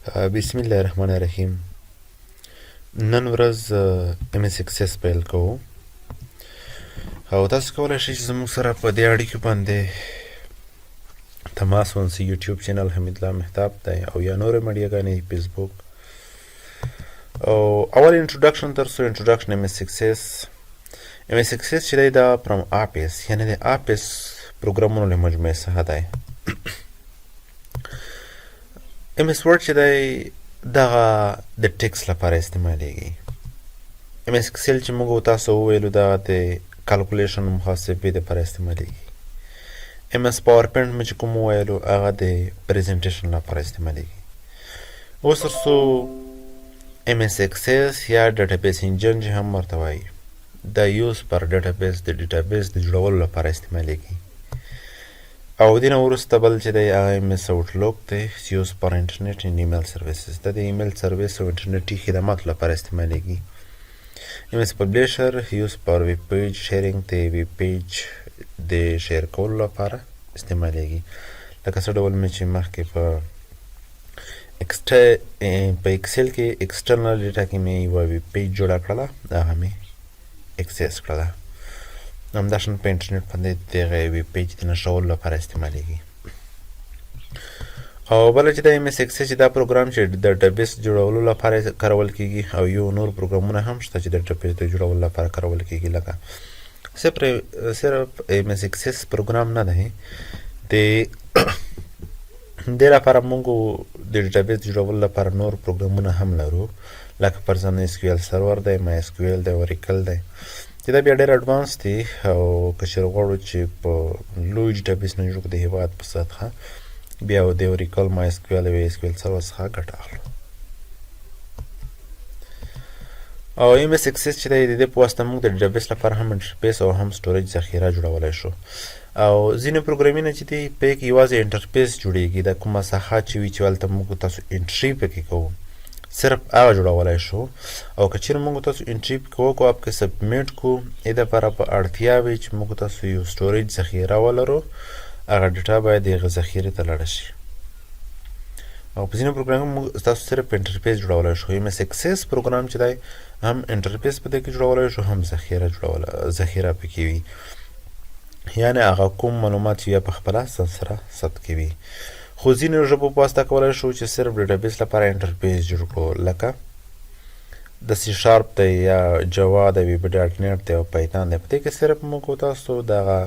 بسم الله الرحمن الرحیم. نن ورځ ام اس اکسس پیل کوو او تاسو کولی شئ چې زموږ سره په دې اړیکو باندې تماس ونیسئ. یوټیوب چینل حمید الله مهتاب دی او یا نورې میډیاګانې، فیسبوک. او اول انټروډکشن تر څو انټروډکشن ام اس اکسس. ام اس اکسس چې دی دا فرام آفیس، یعنې د آفیس پروګرامونو له مجموعې څخه دی. ام اس ورډ چې دی دغه د ټیکس لپاره استعمالیږي. ام اس اکسل چې موږ تاسو وویلو دغه د کالکولیشن، محاسبې لپاره استعمالیږي. ام اس پاورپوینټ مې چې کوم وویلو هغه د پریزنټیشن لپاره استعمالیږي. اوس تر څو ام اس اکسس یا ډیټابیس انجن چې هم ورته وایي، دا یوز پر ډیټابیس، د ډیټابیس د جوړولو لپاره استعمالیږي. او دې نه وروسته بل چې دی هغه ام اس اوټلوک دی، چې یوز پر انټرنیټ اینډ ایمیل سرویسز، دا د ایمیل سرویس او انټرنیټي خدماتو لپاره استعمالیږي. ام اس پبلیشر یوز پر ویب پیج شیرینګ، د ویب پیج د شیر کولو لپاره استعمالیږي. لکه څه ډول مې چې مخکې په اکسل کې ایکسټرنل ډیټا کې مې یوه ویب پیج جوړه کړله، هغه مې اکسس کړله. همداشان په انټرنیټ باندې دغه ویب پیج د نشرولو لپاره استعمالیږي. او بله چې د ام اس اکسس چې دا پروګرام چې د ډیټابیس جوړولو لپاره کارول کیږي، او یو نور پروګرامونه هم شته چې د ډیټابیس د جوړولو لپاره کارول کیږي. لکه صرف ام اس اکسس پروګرام نه دی، د دې لپاره موږ د ډیټابیس جوړولو لپاره نور پروګرامونه هم لرو، لکه فرضاً اس کیو ایل سرور دی، مای اس کیو ایل دی، اوریکل دی، چې دا بیا ډېر اډوانس دي. او که چېرې غواړو چې په لوی ډیټابیس نه جوړ کړو د هېواد په سطحه، بیا د اوریکل، مای اس کیو ایل او اس کیو ایل سرور څخه ګټه اخلو. او ام اس اکسس چې دی، د دې په واسطه موږ د ډیټابیس لپاره هم انټرفیس او هم سټوریج ذخیره جوړولی شو. او ځینې پروګرامونه چې دي، په کې یوازې انټرفیس جوړیږي، د کومه ساحه چې وي چې هلته موږ تاسو انټري پکې کوو، صرف هغه جوړولی شو. او که چېرې موږ تاسو انټري پکې وکړو، اپ کې سبمیټ کو، دې دپاره په اړتیا وي چې موږ تاسو یو سټوریج ذخیره ولرو، هغه ډیټا باید دغه ذخیرې ته لاړه شي. او په ځینو پروګرامونو موږ تاسو صرف انټرفیس جوړولی شو. ام اس اکسس پروګرام چې دی، هم انټرفیس په دې کې جوړولی شو، هم ذخیره جوړول، ذخیره پکې وي، یعنې هغه کوم معلومات چې بیا په خپله ځان سره ثبت کوي. خو ځینو ژبو په واسطه کولی شو چې صرف ډیټابیس لپاره انټرفیس جوړ کړو، لکه د سی شارپ دی یا جاوا دی، ویب ډاټ نیټ دی او پایتان دی. په دې کې صرف موږ تاسو دغه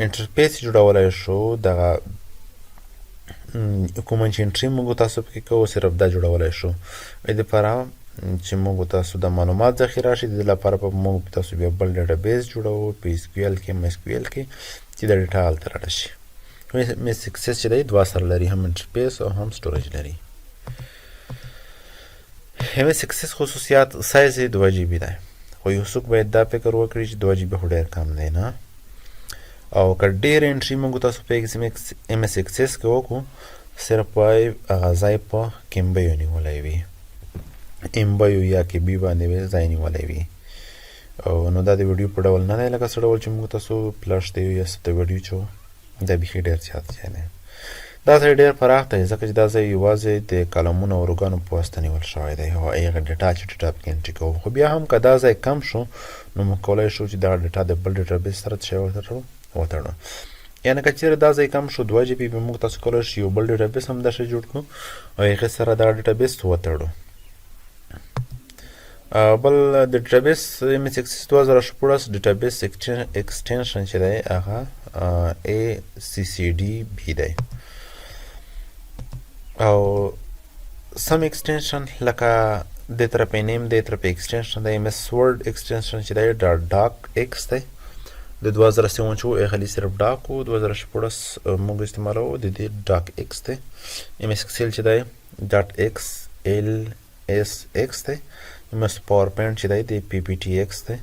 انټرفیس جوړولی شو، دغه کوم چې انټري موږ تاسو پکې کوو، صرف دا جوړولی شو. د دې لپاره چې موږ تاسو د معلومات ذخیره شي، د دې لپاره به موږ تاسو بیا بل ډیټابیس جوړوو په اس کیو ایل کې، ایم اس کیو ایل کې، چې د ډیټا هلته راړه شي. ام اس اکسس چې دی دوه سره لري، هم انټرفیس او هم سټوریج لري. ام اس اکسس خصوصیات: سایز یې 2 جي بي دی، خو یو څوک باید دا فکر وکړي چې 2 جي بي خو ډېر کم دی. نه، او که ډېر انټري موږ تاسو په ام اس اکسس کې وکړو، صرف وای هغه ځای په کیمبیو نیولی وي، امبیو یا کې بي باندې به ځای نیولی وي. او نو دا د ویډیو په ډول نه دی، لکه څه ډول چې موږ تاسو فلش دی یا څه د ویډیو چې دا بیخي ډېر زیات ځای دی. دا ځای ډېر پراخ دی، ځکه چې دا ځای یوازې د کالمونو او روګانو په واسطه نیول شوی دی او هغه ډیټا چې ډیټا پکې انټري کوو. خو بیا هم که دا ځای کم شو، نو موږ کولای شو چې دغه ډیټا د بل ډیټابیس سره څه وتړو. یعنې که چېرې دا ځای کم شو، 2 جي بي به موږ تاسو کولای شو یو بل ډیټابیس هم داسې جوړ کړو او هغې سره دغه ډیټابیس وتړو. بل د ډیټابیس ام اس اکسس 2016 ډیټابیس اکسټنشن چې دی هغه ای سی سی ډي بي دی. او سم اکسټنشن لکه د طرف نیم، د طرف اکسټنشن دی. ام اس ورډ اکسټنشن چې دی ډاټ ډاک ایکس دی. د 2007 چې وو خالي صرف ډاک و، 2016 موږ استعمالوو د دې ډاک ایکس دی. ام اس اکسل چې دی ډاټ ایکس ایل اس ایکس دی. ام اس پاورپوینټ چې دی د پی پی ټي ایکس دی،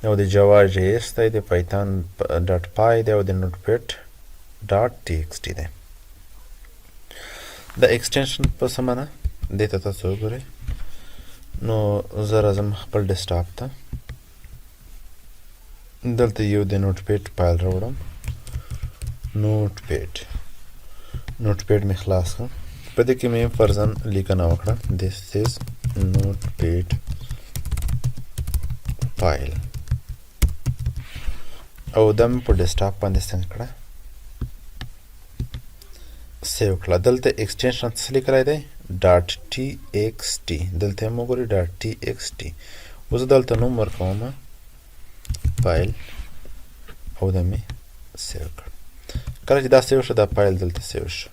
او د جاوا جی اس دی، د پایتون ډاټ پای دی او د نوټ پیډ ډاټ ټي ایکس ټي دی. د اکسټنشن په څه معنی دې ته تاسو وګورئ. نو زه راځم خپل ډیسکټاپ ته، دلته یو د نوټ پیډ فایل راوړم. نوټ پیډ مې خلاص کړ. په په دې کې مې فرضاً لیکنه وکړه، This is notepad file، او دا مې په ډیسکټاپ باندې څنګه کړه، save کړه. دلته extension څه لیکلی دی؟ .txt. دلته هم وګورئ، .txt. اوس دلته نوم ورکوم فایل، او دا مې save کړ. کله چې دا save شو، دا فایل دلته save شو.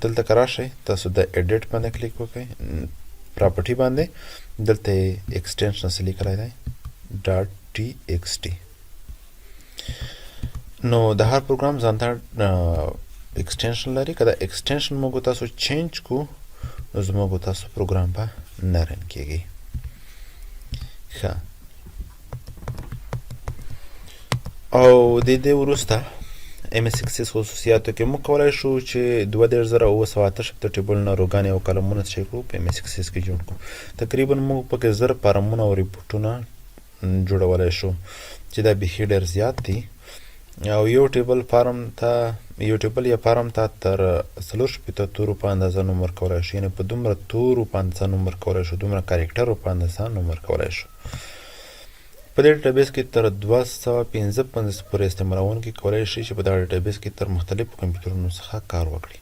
دلته که راشئ تاسو، د edit باندې کلیک وکړئ، property باندې، دلته extension څه لیکلی دی؟ .txt. نو د هر پروګرام ځانته extension لري. که دا extension موږ تاسو change کو، نو زموږ تاسو پروګرام به نه run کیږي. ښه، او د دې وروسته MS Access خصوصیاتو کې موږ کولای شو چې 32768 ټیبلونه، row ګانې او کالمونه څه کړو، په MS Access کې جوړ کړو. تقریبا موږ پکې 1000 فارمونه او ریپورټونه جوړولی شو، چې دا بیخي ډېر زیات دي. او یو table یا فارم ته تر 64 تورو په اندازه نوم ورکولی شو، یعنې په دومره تورو په اندازه نوم ورکولی شو، دومره character و په اندازه نوم ورکولی شو. په دې database کې تر 255 پورې استعمالوونکي کولای شي چې په دغه database کې تر مختلفو کمپیوټرونو څخه کار وکړي.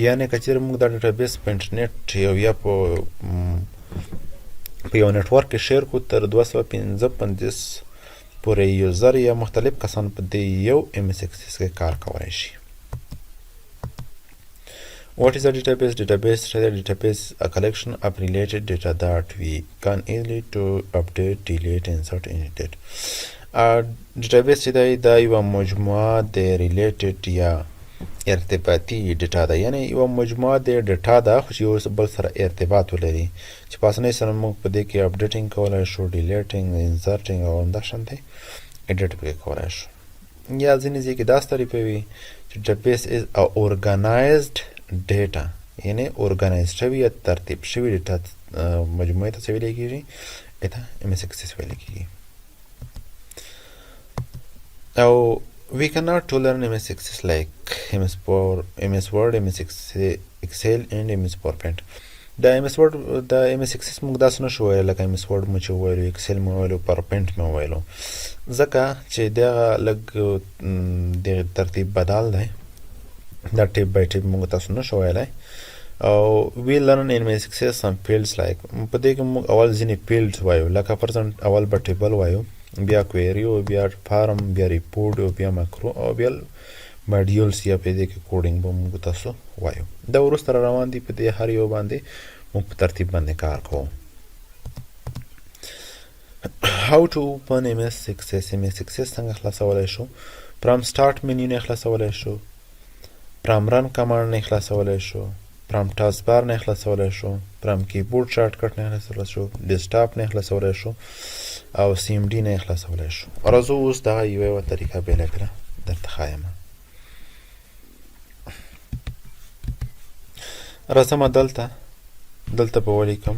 یعنې که چېرې موږ دا database په انټرنیټ او یا په یو network کې share کړو، تر 255 پورې user یا مختلف کسان په دې یو MS Access کې کار کولی شي. What is a database? Database is a database, a collection of related data that we can easily to update, delete, insert, and edit. Database چې دی، دا یوه مجموعه د related یا ارتباطي data ده، یعنی یوه مجموعه د data ده خو چې یو بل سره ارتباط ولري، چې په اسانۍ سره موږ په دې کې updating کولای شو، deleting، inserting او همدا شان دی edit پکې کولای شو. یا ځینې ځای کې داسې تعریفوي چې database is a organized data، یعنی organize شوی یا ترتیب شوی data مجموعه ته څه ویل کېږي؟ ته MS Access ویل کېږي. او we cannot to learn MS Access like MS Power, MS Word, MS Excel and MS PowerPoint. د MS Word، د MS Access موږ داسې نه شو ویلی لکه MS Word مو چې وویلو، Excel مو وویلو، PowerPoint مو وویلو، ځکه چې دغه لږ د ترتیب بدل دی. دا tab by tab موږ تاسو نه شو ویلی. او we learn in MS Access some fields like، په دې کې موږ اول ځینې fields وایو، لکه فرضاً اول به table وایو، بیا query او بیا form، بیا report او بیا ماکرو او بیا modules، یا په دې کې coding به موږ تاسو وایو. دا وروسته را روان دي. په دې هر یو باندې موږ په ترتیب باندې کار کوو. How to open MS Access؟ MS Access څنګه خلاصولی شو؟ From start menu نه خلاصولی شو، from run command نه خلاصولی شو، from taskbar نه خلاصولی شو، from keyboard shortcut نه خلاصولی شو، desktop نه خلاصولی شو او CMD نه خلاصولی شو. راځو اوس دغه یوه یوه طریقه بېله بېله درته ښایم. راځم دلته، دلته به ولیکم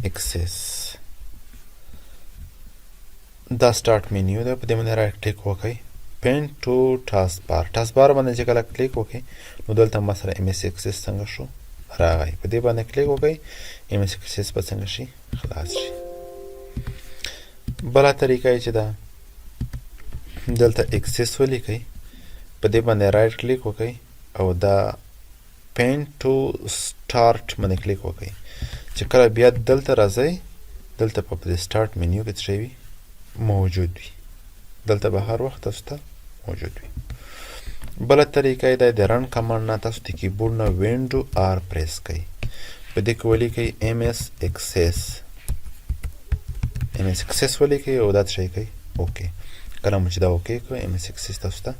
Access. دا start menu ده. په دې باندې right click وکړئ، pin to taskbar. Taskbar باندې چې کله کلیک وکړئ، نو دلته ما سره MS Access څنګه شو؟ راغی. په دې باندې کلیک وکړئ، MS Access به څنګه شي؟ خلاص شي. بله طریقه یې چې ده، دلته Access ولیکئ، په دې باندې right click وکړئ او دا pin to start باندې کلیک وکړئ، چې کله بیا دلته راځئ، دلته په دې start menu کې څه وي؟ موجود وي. دلته به هر وخت تاسو ته موجود وي. بله طریقه یې ده، د run command نه تاسو د کیبورډ نه window R press کړئ، په دې کې ولیکئ MS Access. MS Access ولیکئ او دا څه شی کوي؟ okay. کله مو چې دا okay کړو، MS Access تاسو ته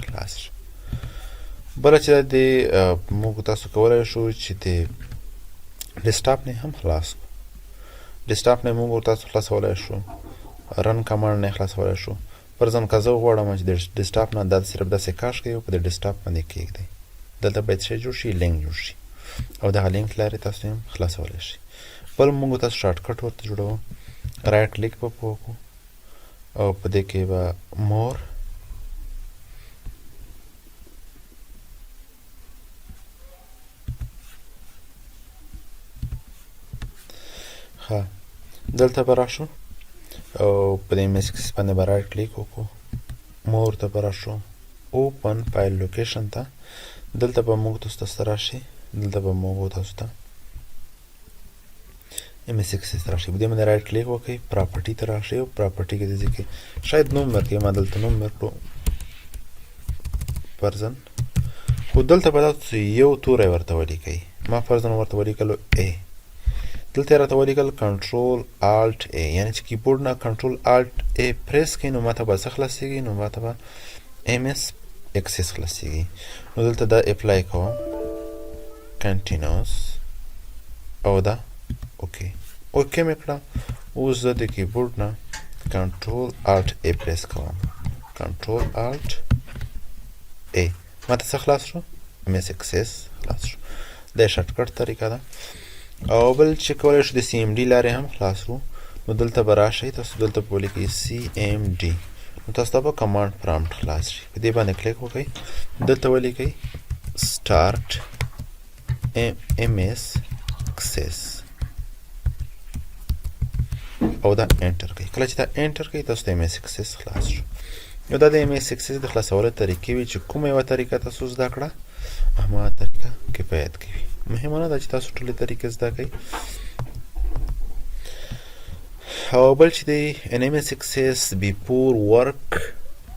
خلاص شي. بله چې د موږ تاسو کولی شو چې د desktop نه هم خلاص کړو. desktop نه موږ تاسو خلاصولی شو، run command نه خلاصولی شو. فرضاً که زه وغواړم چې د desktop نه دا صرف داسې کش کړئ او په د desktop باندې کېږدئ، دلته باید څه جوړ شي؟ لینک جوړ شي او دغه لینک لارې تاسو هم خلاصولی شئ. بل موږ تاسو shortcut ورته جوړوو. right click به په وکړو او په دې کې به more، ښه، دلته به راشو او په دې MS Access باندې به right click وکړو، more ته به راشو، open file location ته. دلته به موږ تاسو ته څه راشي؟ دلته به موږ تاسو ته MS Access راشي. په دې باندې right click وکړئ، property ته راشئ او property کې د دې کې شاید نوم ورکړئ. ما دلته نوم ورکړو فرضاً، خو دلته به تاسو یو توری ورته ولیکئ. ما فرضاً ورته ولیکلو A. دلته راته ولیکل Control Alt A، یعنی چې کیبورډ نه Control Alt A press کړئ، نو ماته به څه خلاصیږي؟ نو ماته به MS Access خلاصیږي. نو دلته دا apply کوم، continue او دا okay. Okay مې کړه. اوس زه د کیبورډ نه Control Alt A press کوم. Control Alt A، ماته څه خلاص شو؟ MS Access خلاص شو. دا shortcut طریقه ده. او بل چې کولی شو د CMD لارې هم خلاص کړو. نو دلته به راشئ تاسو، دلته به ولیکئ CMD، نو تاسو ته به command prompt خلاص شي. په دې باندې کلیک وکړئ، دلته ولیکئ start MS Access او دا enter کړئ. کله چې دا enter کړئ، تاسو ته MS Access خلاص شو. نو دا د MS Access د خلاصولو طریقې وي، چې کومه یوه طریقه تاسو زده کړه، هماغه طریقه کفایت کوي. مهمه نه ده چې تاسو ټولې طریقې زده کړئ. او بل چې دی، in MS Access before work،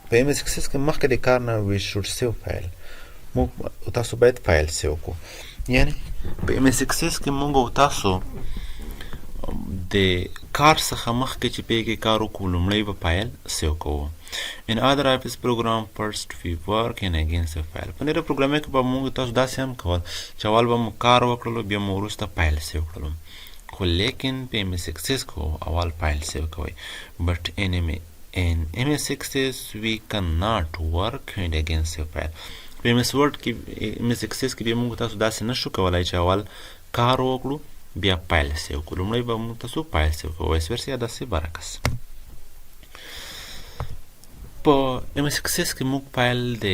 په MS Access کې مخکې د کار نه we should save file. موږ تاسو باید file save کړو. یعنی په MS Access کې موږ او تاسو د کار څخه مخکې چې پې کې کار وکړو، لومړی به file save کوو. In other office program, first we work and again save file. په نورو پروګرامونو کې به موږ تاسو داسې هم کول چې اول به مو کار وکړلو، بیا مو وروسته file save کړلو، خو لیکن په MS Access کو اول file save کوئ. But in MS Access we cannot work and again save file. په MS Word کې، MS Access کې بیا موږ تاسو داسې نشو کولای چې اول کار وکړو بیا file save کړو. لومړی به موږ تاسو file save کوو، vice versa یا داسې برعکس. په MS Access کې موږ file د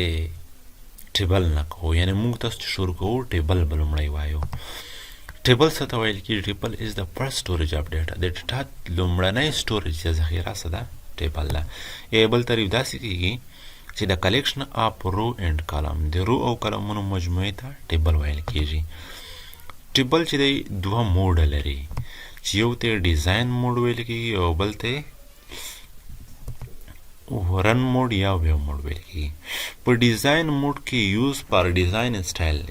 table نه کوو، یعنی موږ تاسو چې شروع کوو، table به لومړی وایو. Table څه ته ویل کېږي؟ Table is the first storage of data. د ډیټا لومړنۍ storage یا ذخیره څه ده؟ Table ده. یا بل تعریف داسې کېږي چې د collection of row and column، د row او کالمونو مجموعې ته table ویل کېږي. Table چې دی دوه mode لري، چې یو ته design mode ویل کېږي او بل ته run mode یا view mode ویل کېږي. په design mode کې use for design style.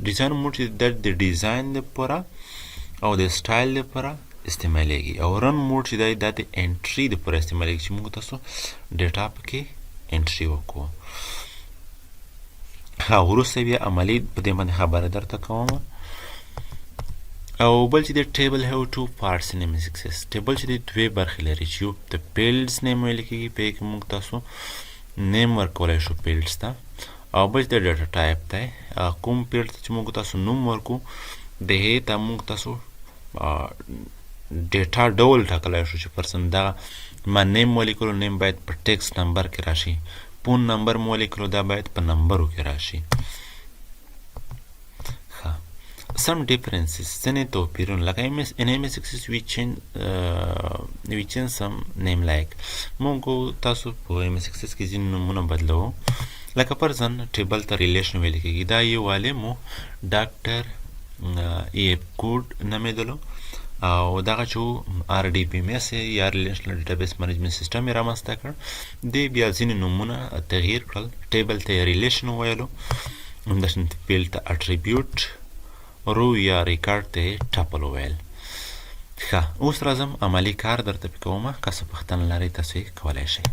Design mode چې د design لپاره او د سټایل لپاره استعمالیږي، او run mode چې دی دا د entry لپاره استعمالیږي، چې موږ تاسو data پکې entry وکړو. ها، وروسته بیا عملي په دې باندې خبره درته کوم. او بل چې د table have two parts in MS Access. Table چې د دوې برخې لري، چې یو د fields name ویل کېږي، په کې موږ تاسو name ورکولی شو fields ته، او بل چې د data type دی. کوم field ته چې موږ تاسو نوم ورکو، د هې ته موږ تاسو data ډول ټاکلی شو، چې فرضاً دغه ما name ولیکلو، name باید په text number کې راشي، phone number مو ولیکلو، دا باید په نمبرو کې راشي. ښه، some differences، ځینې توپیرونه، لکه MS in MS Access we change some name like، موږ تاسو په MS Access کې ځینې نومونه بدلوو، لکه فرضاً table ته relation ویل کېږي. دا یو عالم و، ډاکټر ای اف کوډ نومېدلو، او دغه چې RDBMS یا relational database management system یې رامنځته کړ. دی بیا ځینې نومونه تغییر کړل. Table ته یې relation وویلو، همداشان field ته attribute، row یا ریکارډ ته یې tuple وویل. ښه، اوس راځم عملي کار درته پې کومه. که څه پوښتنه لرئ، تاسو یې کولی شئ.